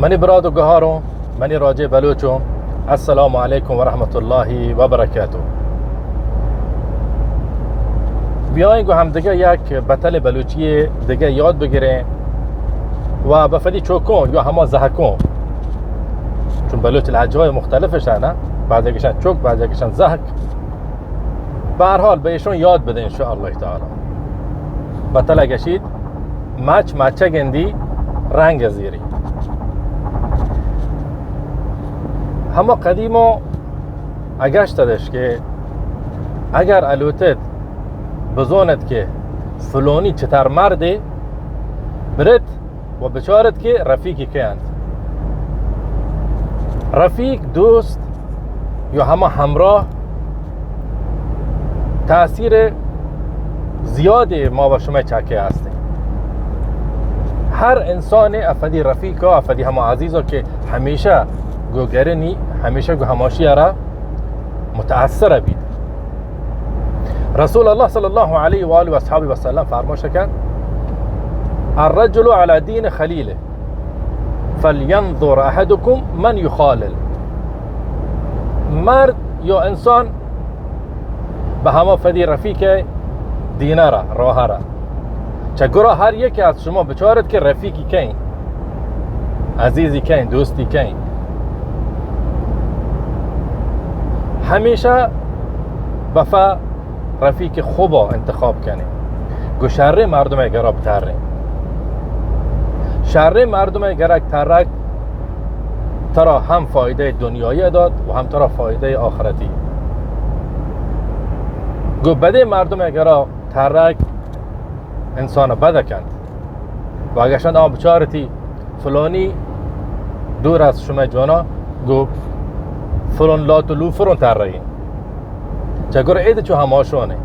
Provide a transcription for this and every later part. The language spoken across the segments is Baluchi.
منی برات و گہاروں، منی راجے بلوچوں، السلام علیکم ورحمۃ اللہ وبرکاتہ۔ بیائیں گو ہم دگہ یک بتل بلوچی دگہ یاد بگریں و بفدی چوکوں یا ہما زہکوں، چون بلوچ لہجہ مختلف شانا، بعضی گشن چوک، بعضی گشن زہک۔ بہ ہر حال بہ ایشون یاد بدیں ان شاء اللہ تعالی۔ بتل گشیت، مچ مچ گندی رنگ زیری۔ ہما قدیمو اگشتدش کہ اگر الوتت بزونت کہ فلونی چتر مردے، برت و بچارت کہ رفیقی کئے انت۔ رفیق، دوست یا ہما ہمراہ تاثیر زیادی ما و شمئے چاکے ہستیں۔ ہر انسان افدی رفیق، افدی ہما عزیز کہ ہمیشہ گو گرنی، ہمیشہ گو ہماشی را متاثر بیت۔ رسول اللہ صلی اللہ علیہ و آلہ و اصحابہ وسلم فرموش کن، الرجل علی دین خلیله فلینظر احدکم من یخالل۔ مرد یا انسان بہ ہما فدی رفیق دینہ را، راہ را۔ چہ گرا ہر یکے از شما بچارت کہ رفیقی کئیں، عزیزی کئیں، دوستی کئیں۔ ہمیشہ بفا رفیق خوبا انتخاب کنیں۔ گو شریں مردمے گرا بتریں۔ شریں مردمے گرک ترک ترا ہم فائدہ دنیایی دات و ہم ترا فائدہ آخرتی۔ گو بدیں مردمے گرا ترک انسان بد کنت۔ و اگشن آ بچارتی فلانی دور از شمئے جوانا، گو فلان لات و لوفرون ترگیں۔ چہ گرا اید چو ہماشونے۔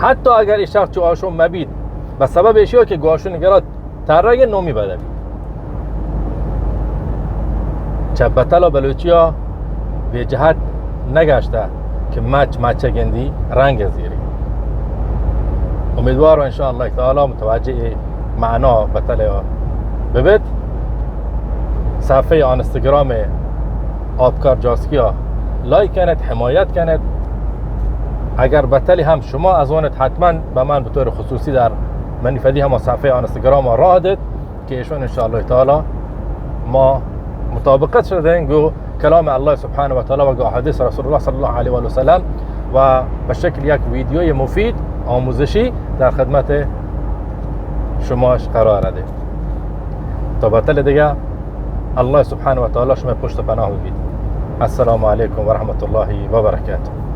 حتی اگر ای شخص چو آشون مبید، بہ سبب ایشی کہ گو آشون گرا ترگ نومی بدل۔ چہ بتل و بلوچیا بے جہت نگشتہ کہ مچ مچ گندی رنگ زیری۔ امیدواروں ان شاء اللہ تعالی متوجہ اے معنا بتل ببت۔ صفحہ انستگرام آبکار جاسکیا لائک کنت، حمایت کنت۔ اگر بتلی ہم شما ازونت، حتماً بہ من بطور خصوصی در منی فدی ہما صفحہ انستگرام راه دت کہ ایشون ان شاء الله تعالی ما مطابقت شدیں گو کلام الله سبحانه و تعالی و گو احادیث رسول الله صلی الله علیه و سلم و به شکل یک ویدیوی مفید، آموزشی در خدمت شماش قرار دیں۔ تا بتل دیگه، الله سبحانه و تعالی شما پشت پناه بگید۔ السلام علیکم و رحمت الله و برکاته۔